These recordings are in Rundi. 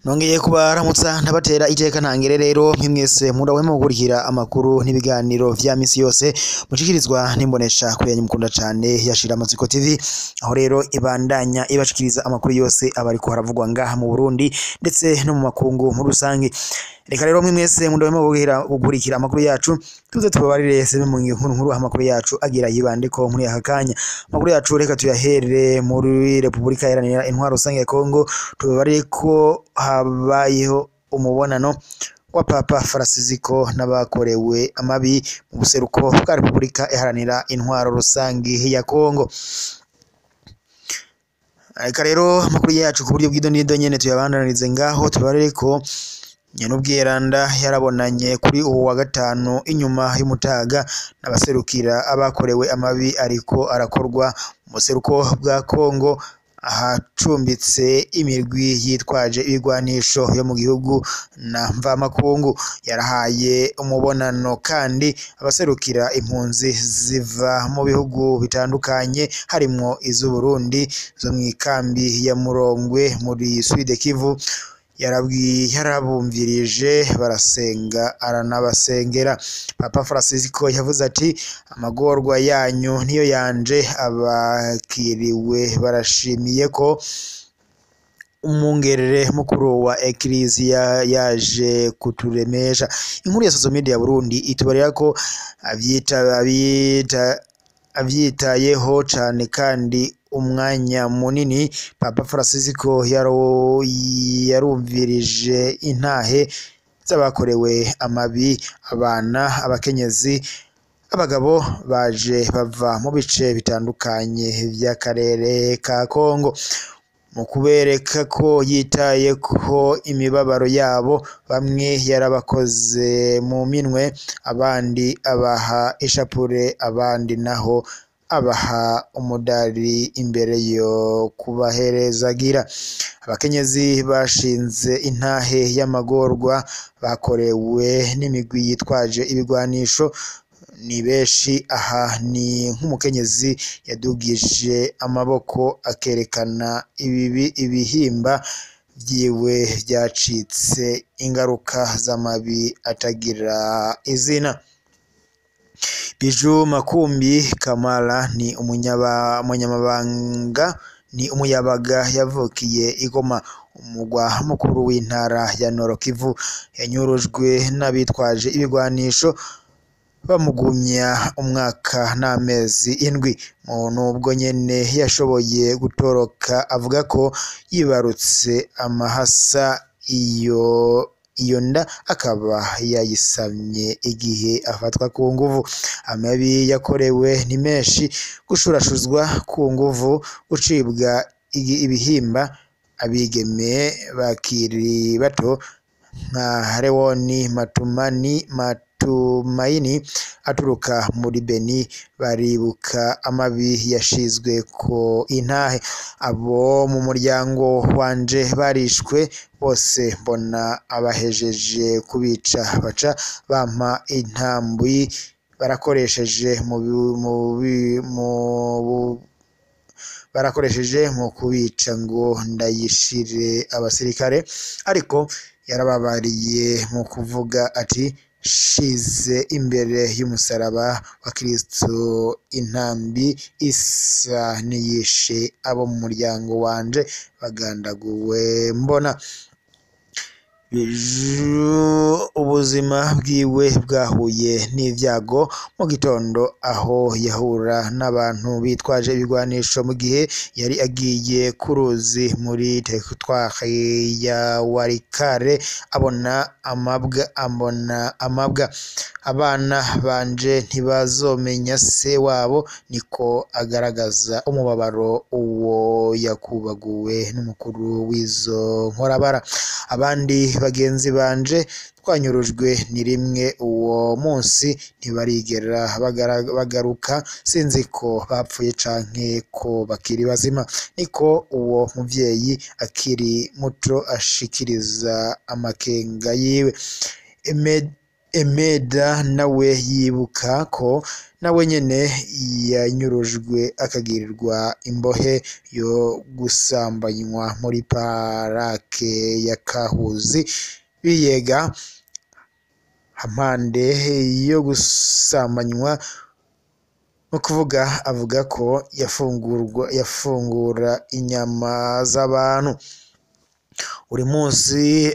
Nongeye kubaramutsa ntabatera iteka ntangere rero mwese murahwema gukurikira amakuru n'ibiganiro vya misi yose mushikirizwa n'imbonesha kuri yanyu mukunda cane yashira Amatsiko TV, aho rero ibandanya ibashikiriza amakuru yose abariko haravugwa ngaha mu Burundi ndetse no mu makungu muri rusange. Reka rero mwese mudahwema gukurikira amakuru yacu, tuze tubabarire sebe mu nkuru nkuru amakuru yacu agira yibandeko muri aka kanya. Amakuru yacu reka tuyahere muri Repubulika Iharanira Intwaro Rusange ya Kongo, tubabarire ko habayeho umubonano wa Papa Francisco n'abakorewe amabi mu buseruko bwa Repubulika Iharanira Intwaro Rusange ya Kongo. Reka rero amakuru yacu ku buryo bw'idonido nyene tuyabandanirize ngaho, tubabarire ko Nyenubweranda yarabonanye kuri uwo wa gatanu inyuma y'umutaga n'abaserukira abakorewe amabi ariko arakorwa mu buseruko bwa Kongo, ahacumbitse imirwi yitwaje ibigwanisho yo mu gihugu na mvamakungu. Yarahaye umubonano kandi abaserukira impunzi ziva mu bihugu bitandukanye harimwo iz'Uburundi zo mw'ikambi ya Murongwe muri Sud Kivu. Yarabumvirije barasenga aranabasengera. Papa Francisco yavuze ati: amagorwa yanyu niyo yanje. Abakiriwe barashimiye ko umwungere mukuru wa Eklezia yaje kuturemesha. Inkuru ya social media ya Burundi itubarira ko avyitayeho cane kandi umwanya munini Papa Francisco yarumvirije intahe z'abakorewe amabi, abana, abakenyezi, abagabo baje bava mu bice bitandukanye vy'akarere ka Kongo, mu kubereka ko yitaye ko imibabaro yabo. Bamwe yarabakoze mu minwe, abandi abaha ishapure, abandi naho abaha umudari imbere yo kubaherezagira. Abakenyezi bashinze intahe y'amagorwa bakorewe n'imigwi yitwaje ibigwanisho ni benshi. Aha ni nk'umukenyezi yadugije amaboko akerekana ibihimba vyiwe vyacitse ingaruka z'amabi atagira izina. Biju Makumbi Kamara ni umunyamabanga ni umuyabaga yavukiye i Goma, umugwa mukuru w'intara ya Nord Kivu. Yanyurujwe n'abitwaje ibigwanisho bamugumya umwaka n'amezi 7. Nubwo nyene yashoboye gutoroka, avuga ko yibarutse amahasa iyo nda akaba yayisamye igihe afatwa ku nguvu. Amabi yakorewe ni menshi: gushurashuzwa ku nguvu, gucibwa ibihimba abigeme bakiri bato nka Lewoni Matumaini aturuka muri Beni baribuka amabi yashizwe ko intahe. Abo mu muryango wanje barishwe bose, mbona abahejeje kubica baca bampa intambwi barakoresheje mu kubica ngo ndayishire abasirikare. Ariko yarababariye mu kuvuga ati: shize imbere y'umusaraba wa Kristo intambi isa niyishe abo mu muryango wanje bagandaguwe mbona. Ubuzima bwiwe bwahuye n'ivyago mu gitondo aho yahura n'abantu bitwaje ibigwanisho mu gihe yari agiye ku ruzi muri teritwari ya Walikale, abona amabwa. Abana banje ntibazomenya se wabo, niko agaragaza umubabaro uwo yakubaguwe n'umukuru w'izo nkorabara. Abandi bagenzi banje twanyurujwe ni rimwe uwo munsi ntibarigera bagaruka, sinzi ko bapfuye canke ko bakiri bazima, niko uwo muvyeyi akiri muto ashikiriza amakenga yiwe. Emeda nawe yibuka ko nawe nyene yanyurujwe akagirirwa imbohe yo gusambanywa muri parake ya Kahuzi Biyega. Hampande yo gusambanywa no kuvuga, avuga ko yafungura inyama z'abantu buri munsi.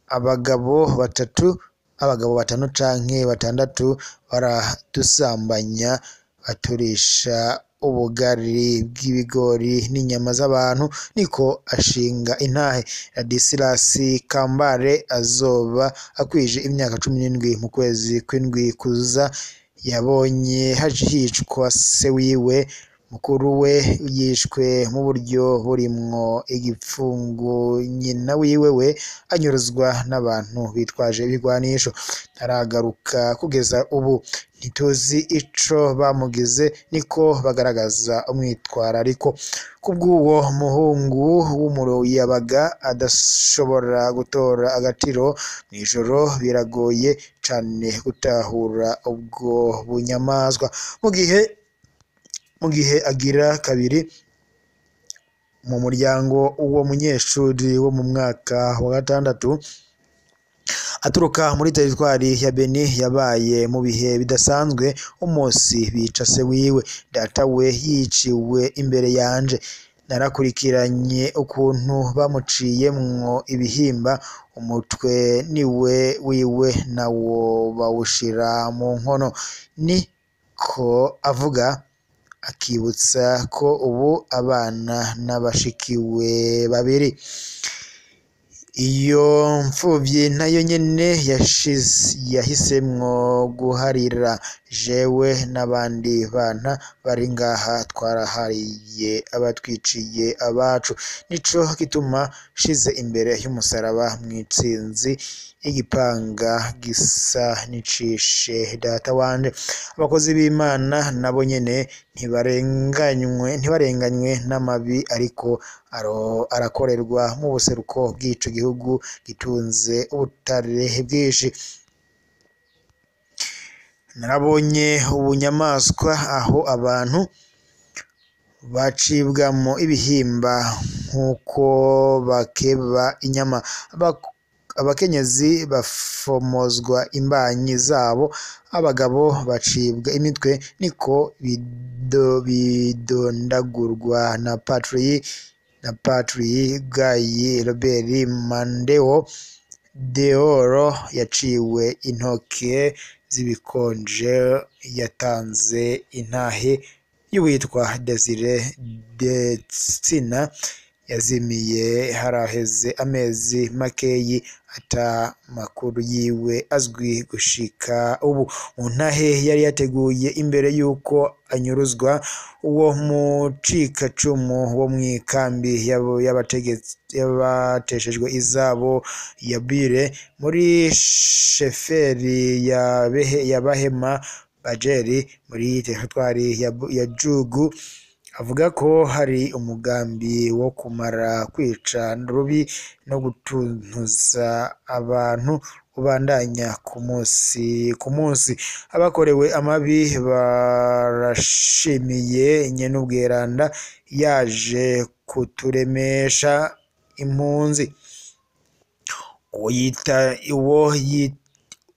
Abagabo batatu, abagabo batanu canke batandatu baradusambanya, baturisha ubugari bw'ibigori n'inyama z'abantu, niko ashinga intahe. Ladislas Kambale azoba akwije imyaka 17 mu kwezi kw'indwi kuza. Yabonye hicwa se wiwe, mukuru we yishwe mu buryo burimwo igipfungu, nyina wiwe we anyuruzwa n'abantu bitwaje ibigwanisho. Ntaragaruka kugeza ubu, ntituzi ico bamugize, niko bagaragaza umwitwarariko. Kubw'uwo muhungu w'umuyabaga adashobora gutora agatiro mw'ijoro, biragoye cane gutahura ubwo bunyamaswa. Mu gihe agira kabiri mu muryango, uwo munyeshuri wo mu mwaka wa gatandatu aturuka muri teritwari ya Beni yabaye mu bihe bidasanzwe umunsi bica se wiwe. Data we yiciwe imbere yanje, narakurikiranye ukuntu bamuciyemwo ibihimba, umutwe niwe wiwe nawo bawushira mu nkono, niko avuga, akibutsa ko ubu abana n'abashikiwe babiri. Iyo mfuvyi nayo nyene yahisemwo guharira. Jewe n'abandi bana bari ngaha twarahariye abatwiciye abacu, nico gituma nshize imbere y'umusaraba mw'intsinzi igipanga gisa n'icishe data wanje. Abakozi b'Imana nabo nyene ntibarenganywe n'amabi ariko arakorerwa mu buseruko bw'ico gihugu gitunze ubutare bwinshi. Narabonye ubunyamaswa aho abantu bacibwamo ibihimba nk'uko bakeba inyama, abakenyezi bafomozwa imbanyi zabo, abagabo bacibwa imitwe, niko bidondagurwa na Patri Guy Robert Mandeo Deoro yaciwe intoke z'ibikonje, yatanze intahe y'uwitwa Desire Detsina yazimiye haraheze amezi makeyi ata makuru yiwe azwi gushika ubu. Mu ntahe yari yateguye imbere y'uko anyuruzwa, uwo mucikacumu wo mw'ikambi y'abateshejwe izabo ya Bire muri sheferi ya Bahema Bajeri muri teritwari ya Jugu, avuga ko hari umugambi wo kumara kwica rubi no gutuntuza abantu ubandanya ku munsi ku munsi. Abakorewe amabi barashimiye Nyenubweranda yaje kuturemesha impunzi.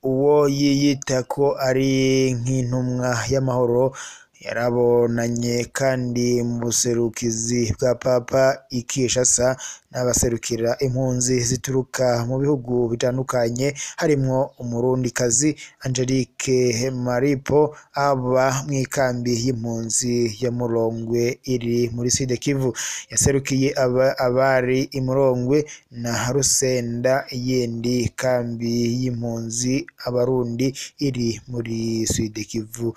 Uwo yiyita ko ari nk'intumwa y'amahoro yarabonanye kandi mu buserukizi bwa Papa i Kinshasa n'abaserukira impunzi zituruka mu bihugu bitandukanye, harimwo umurundikazi Angelique Maripo aba mw'ikambi y'impunzi ya Murongwe iri muri Sud Kivu. Yaserukiye abari i Murongwe na Rusenda, iyindi kambi y'impunzi abarundi iri muri Sud Kivu,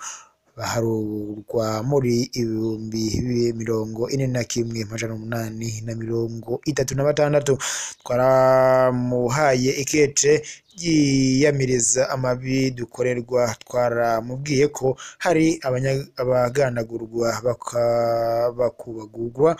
baharurwa muri 41,836. Twaramuhaye ikete ryiyamiriza amabi dukorerwa, twaramubwiye ko hari abagandagurwa bakubagurwa,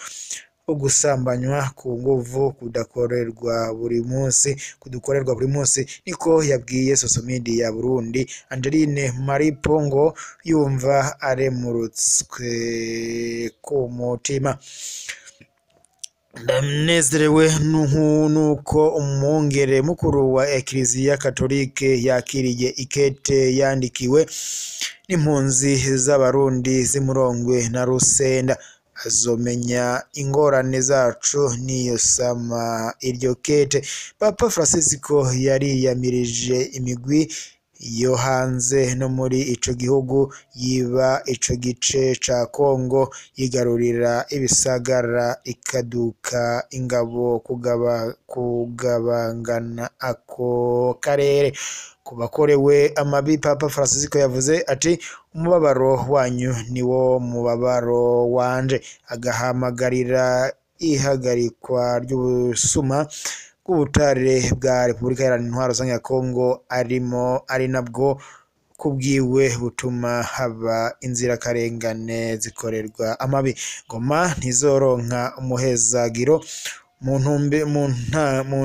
ugusambanywa ku nguvu kudakorerwa buri munsi kudukorerwa buri munsi, niko yabwiye social media ya Burundi. Angeline Maripo ngo yumva aremurutswe ku mutima. Ndanezerewe nuko umwungere mukuru wa Ekleziya Katolike yakiriye ikete yandikiwe n'impunzi z'Abarundi z'Imurongwe na Rusenda, azomenya ingorane zacu niyo sama iryo kete. Papa Francisco yariyamirije imigwi yo hanze no muri ico gihugu yiba ico gice ca Kongo, yigarurira ibisagara, ikaduka ingabo kugabangana ako karere. Ku bakorewe amabi, Papa Francisco yavuze ati: umubabaro wanyu niwo mubabaro wanje, agahamagarira ihagarikwa ry'ubusuma bw'ubutare bwa Repubulika Iharanira Intwaro Rusange ya Kongo, arimo ari nabwo kubwiwe butuma haba inzirakarengane zikorerwa amabi. Ngoma ntizoronka umuhezagiro mu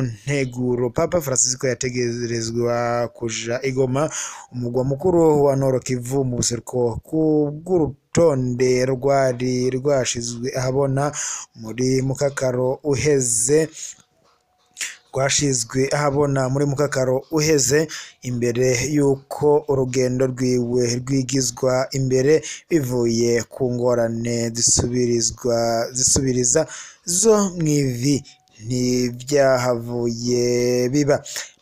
nteguro. Papa Francisco yategerezwa kuja i Goma, umugwa mukuru wa Nord Kivu mu buseruko, kubw'urutonde rwari rwashizwe ahabona muri mukakaro uheze rwashizwe ahabona muri mukakaro uheze imbere y'uko urugendo rwiwe rwigizwa imbere bivuye ku ngorane zisubiriza zo mw'ivi ntibyahavuye biba.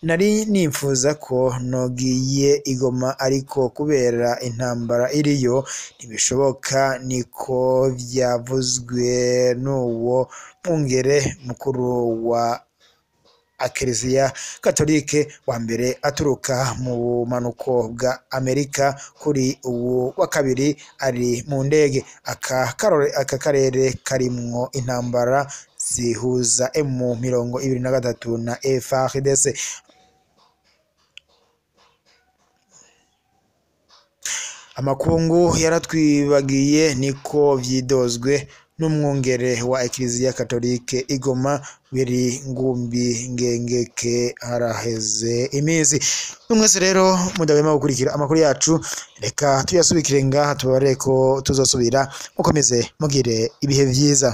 Nari nifuza ko nogiye i Goma, ariko kubera intambara iriyo ntibishoboka, niko vyavuzwe n'uwo mwungere mukuru wa Ekleziya Katolike wa mbere aturuka mu bumanuko bwa Amerika, kuri uwu wa kabiri ari mu ndege. Aka karere karimwo intambara zihuza M23 na FARDC. Amakungu yaratwibagiye, niko vyidozwe n'umwungere wa Ekleziya Katolike i Goma Willy Ngumbi Ngengeke haraheze imizi. Mwese rero mudahwema gukurikira amakuru yacu, reka tuyasubikire ngaha, tubabarire ko tuzosubira. Mukomeze mugire ibihe vyiza.